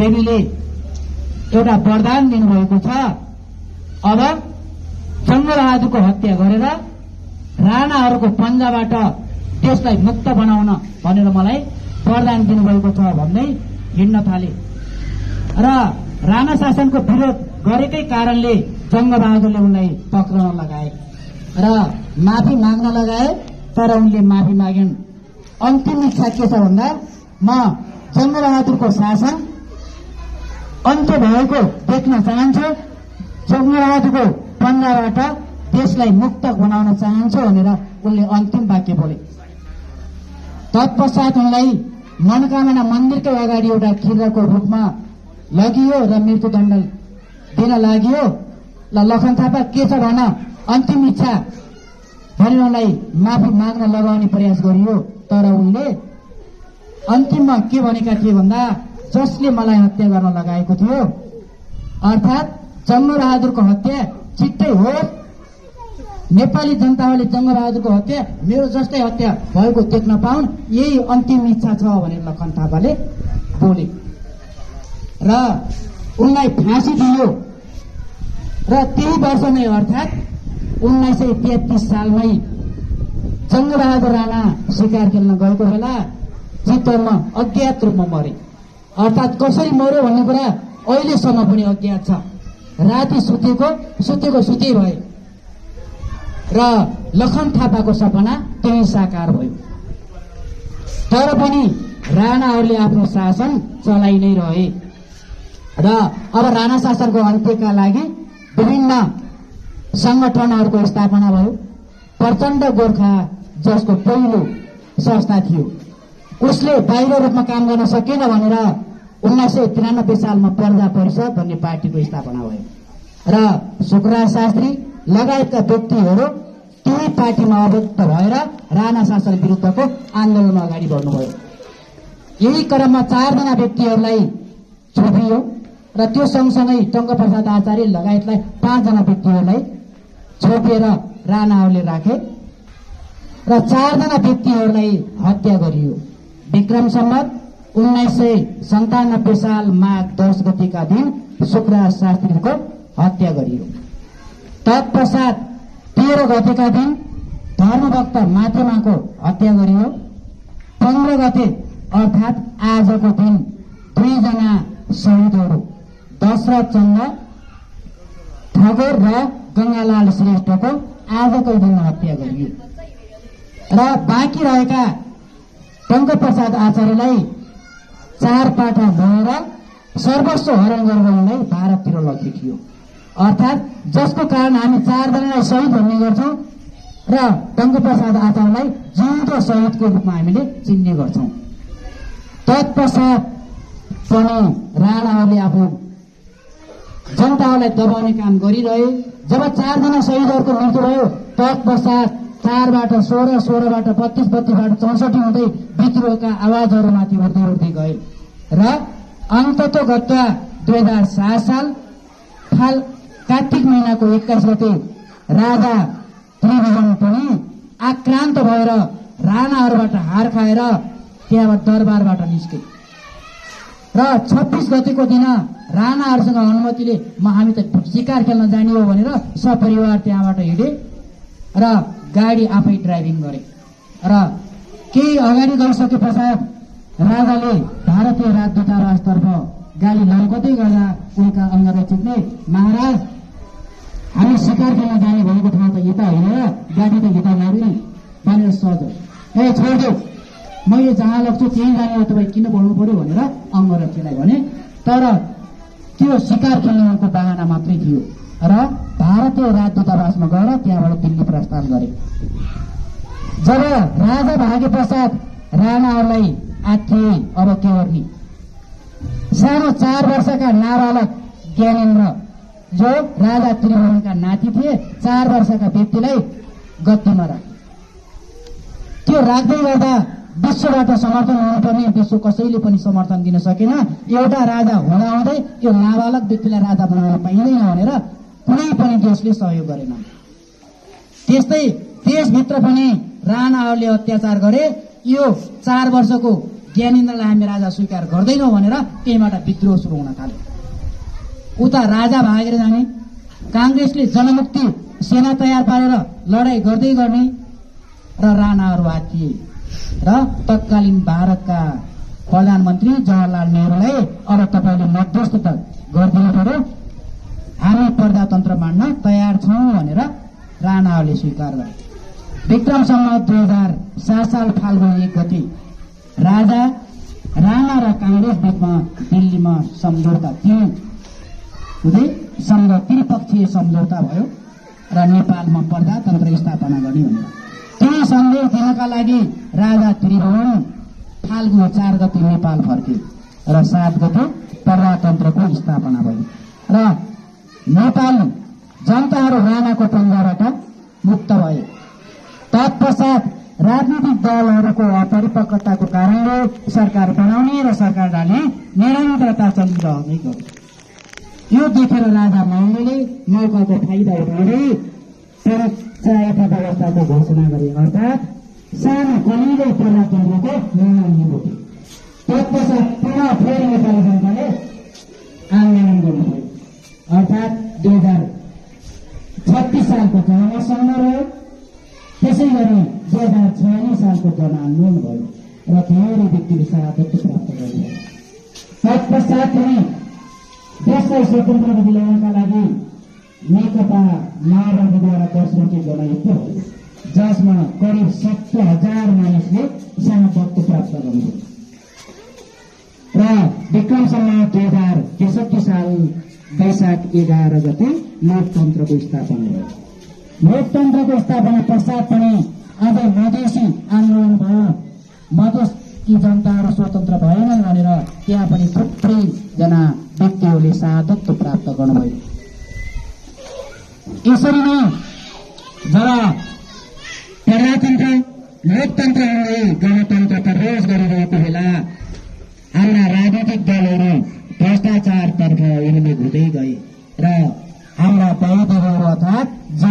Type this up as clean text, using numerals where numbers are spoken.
देवीले एउटा वरदान दिनुभएको छ। अब जङ्गबहादुरको हत्या गरेर राणाहरूको पन्जाबाट देशलाई मुक्त बनाउन भनेर मलाई वरदान दिनुभएको छ भन्दै हिँड्न थाले र राणा शासनको विरोध गरेकै कारणले जङ्गबहादुरले उनलाई पक्राउन लगाए र माफी माग्न लगाए, तर उनले माफी मागेन। अन्तिम इच्छा के छ भन्दा म जङ्गबहादुरको शासन अन्त्य भएको देख्न चाहन्छु, जङ्गबहादुरको पन्जाबाट देशलाई मुक्त बनाउन चाहन्छु भनेर उनले अन्तिम वाक्य बोले। तत्पश्चात उनलाई मनोकामना मन्दिरकै अगाडि एउटा खिर्राको रूपमा लगियो र मृत्युदण्ड दिन लाग्यो। ल लखन थापा के छ भन, अन्तिम इच्छा भनेर उनलाई माफी माग्न लगाउने प्रयास गरियो, तर उनले अन्तिममा के भनेका थिए भन्दा जसले मलाई हत्या गर्न लगाएको थियो, अर्थात् जङ्गबहादुरको हत्या छिट्टै होस्, नेपाली जनताले जङ्गबहादुरको हत्या मेरो जस्तै हत्या भएको देख्न पाउन्, यही अन्तिम इच्छा छ भनेर लखन थापाले बोले र उनलाई फाँसी दियो। र त्यही वर्ष नै अर्थात् 1933 सालमै जङ्गबहादुर राणा शिकार खेल्न गएको बेला चितवनमा अज्ञात रूपमा मरे। अर्थात् कसरी मर्यो भन्ने कुरा अहिलेसम्म पनि अज्ञात छ। राति सुतेको सुत्यै भए र लखन थापाको सपना त्यही साकार भयो। तर पनि राणाहरूले आफ्नो शासन चलाइ नै रहे र अब राणा शासनको अन्त्यका लागि विभिन्न संगठनहरूको स्थापना भयो। प्रचण्ड गोर्खा जसको पहिलो संस्था थियो, उसले बाहिर रूपमा काम गर्न सकेन भनेर 1993 सालमा प्रजा परिषद भन्ने पार्टीको स्थापना भयो र शुक्रराज शास्त्री लगायतका व्यक्तिहरू त्यही पार्टीमा आबद्ध भएर राणा शासन विरुद्धको आन्दोलनमा अगाडि बढ्नुभयो। यही क्रममा 4 जना व्यक्तिहरूलाई छोपियो र त्यो सँगसँगै टङ्कप्रसाद आचार्य लगायतलाई 5 जना व्यक्तिहरूलाई छोपिएर राणाहरूले राखे र 4 जना व्यक्तिहरूलाई हत्या गरियो। विक्रम सम्वत 1997 साल माघ 10 गतेका दिन शुक्रराज शास्त्रीको हत्या गरियो। तत्पश्चात 13 गतेका दिन धर्मभक्त मातेमाको हत्या गरियो। 15 गते अर्थात् आजको दिन 2 जना शहीदहरू दशरथ चन्द्र ठगोर र गंगालाल श्रेष्ठको आजकै दिन हत्या गरियो र बाँकी रहेका टङ्कप्रसाद आचार्यलाई 4 पाटा भएर सर्वस्व हरण गरेर उनलाई भारततिर लगियो। अर्थात् जसको कारण हामी 4 जनालाई शहीद भन्ने गर्छौं र टङ्कप्रसाद आचार्यलाई जिउँदो शहीदको रूपमा हामीले चिन्ने गर्छौं। तत्पश्चात पनि राणाहरूले आफ्नो जनतालाई दबाउने काम गरिरहे। जब 4 जना शहीदहरूको मृत्यु भयो, तत्पश्चात 4 बाट 16, 16 बाट 32, 32 बाट 64 हुँदै विद्रोहका आवाजहरूमाथि उठ्दै गए र अन्ततोगत्वा 2007 साल कार्तिक महिनाको 21 गते राजा त्रिभुवन पनि आक्रान्त भएर राणाहरूबाट हार खाएर त्यहाँबाट दरबारबाट निस्के र 26 गतेको दिन राणाहरूसँग अनुमतिले हामी त शिकार खेल्न जाने हो भनेर सपरिवार त्यहाँबाट हिँडे र गाडी आफै ड्राइभिङ गरे र केही अगाडि गइसके पश्चात राजाले भारतीय राजदूतावासतर्फ गाडी लम्कदै गर्दा उनका अंगरक्षकले महाराज हामी शिकार खेल्न जाने भनेको ठाउँ त यता होइन, गाडी त यता लाग्यो नि भनेर सोध्यो। ए छोड्देऊ, मैले जहाँ लग्छु त्यही जाने हो, तपाईँ किन बोल्नु पर्यो भनेर अंगरक्षकलाई भने। तर त्यो शिकार खेल्ने उनको बाहना मात्रै थियो र भारतीय राजदूतावासमा गएर त्यहाँबाट दिल्ली प्रस्थान गरे। जब राजा भागे पश्चात राणाहरूलाई आथे अब के गर्ने। सानो 4 वर्षका नाबालक ज्ञानेन्द्र जो राजा त्रिभुवनका नाति थिए 4 वर्षका व्यक्तिलाई गद्दीमा राखे। त्यो राख्दै गर्दा विश्वबाट समर्थन हुनुपर्ने विश्व कसैले पनि समर्थन दिन सकेन। एउटा राजा हुँदाहुँदै त्यो नाबालक व्यक्तिलाई राजा बनाउन पाइँदैन भनेर कुनै पनि देशले सहयोग गरेन। त्यस्तै देशभित्र पनि राणाहरूले अत्याचार गरे। यो 4 वर्षको ज्ञानेन्द्रलाई हामी राजा स्वीकार गर्दैनौँ भनेर त्यहीबाट विद्रोह सुरु हुन थाल्यो। उता राजा भागेर जाने, काङ्ग्रेसले जनमुक्ति सेना तयार पारेर लडाईँ गर्दै गर्ने र राणाहरू आथिए र तत्कालीन भारतका प्रधानमन्त्री जवाहरलाल नेहरूलाई अब तपाईँले मध्यस्थता गरिदिनु पर्यो, हामी प्रजातन्त्र मान्न तयार छौँ भनेर राणाहरूले स्वीकार गरे। विक्रम सम्वत 2007 साल फाल्गुन 1 गते राजा राणा र काङ्ग्रेस बीचमा दिल्लीमा सम्झौता थियो। त्रिपक्षीय सम्झौता भयो र नेपालमा प्रजातन्त्र स्थापना गर्ने भनेर। त्यही सन्देश दिनका लागि राजा त्रिभुवन फाल्गुन 4 गते नेपाल फर्के र 7 गते प्रजातन्त्रको स्थापना भयो र नेपाल जनताहरू राणाको पन्जाबाट मुक्त भए। तत्पश्चात राजनीतिक दलहरूको अपरिपक्वताको कारणले सरकार बनाउने र सरकार डाल्ने निरन्तरता चलिरहँदै गयो। यो देखेर राजा महेन्द्रले मौकाको फाइदा उठाउँदै पंचायत व्यवस्थाको घोषणा गरे, अर्थात् सानो कलिलो प्रजातन्त्रको निर्णय लिनुभयो। तत्पश्चात पुनः फेरि नेपाली जनताले आन्दोलन गर्नुभयो, अर्थात् 2036 सालको जनमतसँग रह्यो। त्यसै गरी 2046 सालको जनआन्दोलन भयो र धेरै व्यक्तिले शहादत प्राप्त गर्नुभयो। तत्पश्चात पनि देशलाई स्वतन्त्र दिलाउनका लागि नेकपा माओवादीद्वारा दरसञ्चय बनाइएको हो, जसमा करिब 70,000 मानिसले शहादत प्राप्त गर्नुभयो र विक्रम सम्वत 2063 साल वैशाख 11 गते लोकतन्त्रको स्थापना भयो। लोकतन्त्रको स्थापना पश्चात पनि अझै मधेसी आन्दोलन भयो। मधेसकी जनताहरू स्वतन्त्र भएनन् भनेर त्यहाँ पनि थुप्रै जना व्यक्तिहरूले शहादत प्राप्त गर्नुभयो। यसरी नै जब प्रजातन्त्र लोकतन्त्रहरूले गणतन्त्र प्रवेश गरिरहेको बेला हाम्रा राजनीतिक दलहरू भ्रष्टाचारतर्फ उन्मुख हुँदै गए र हाम्रा बहुदलहरू अर्थात्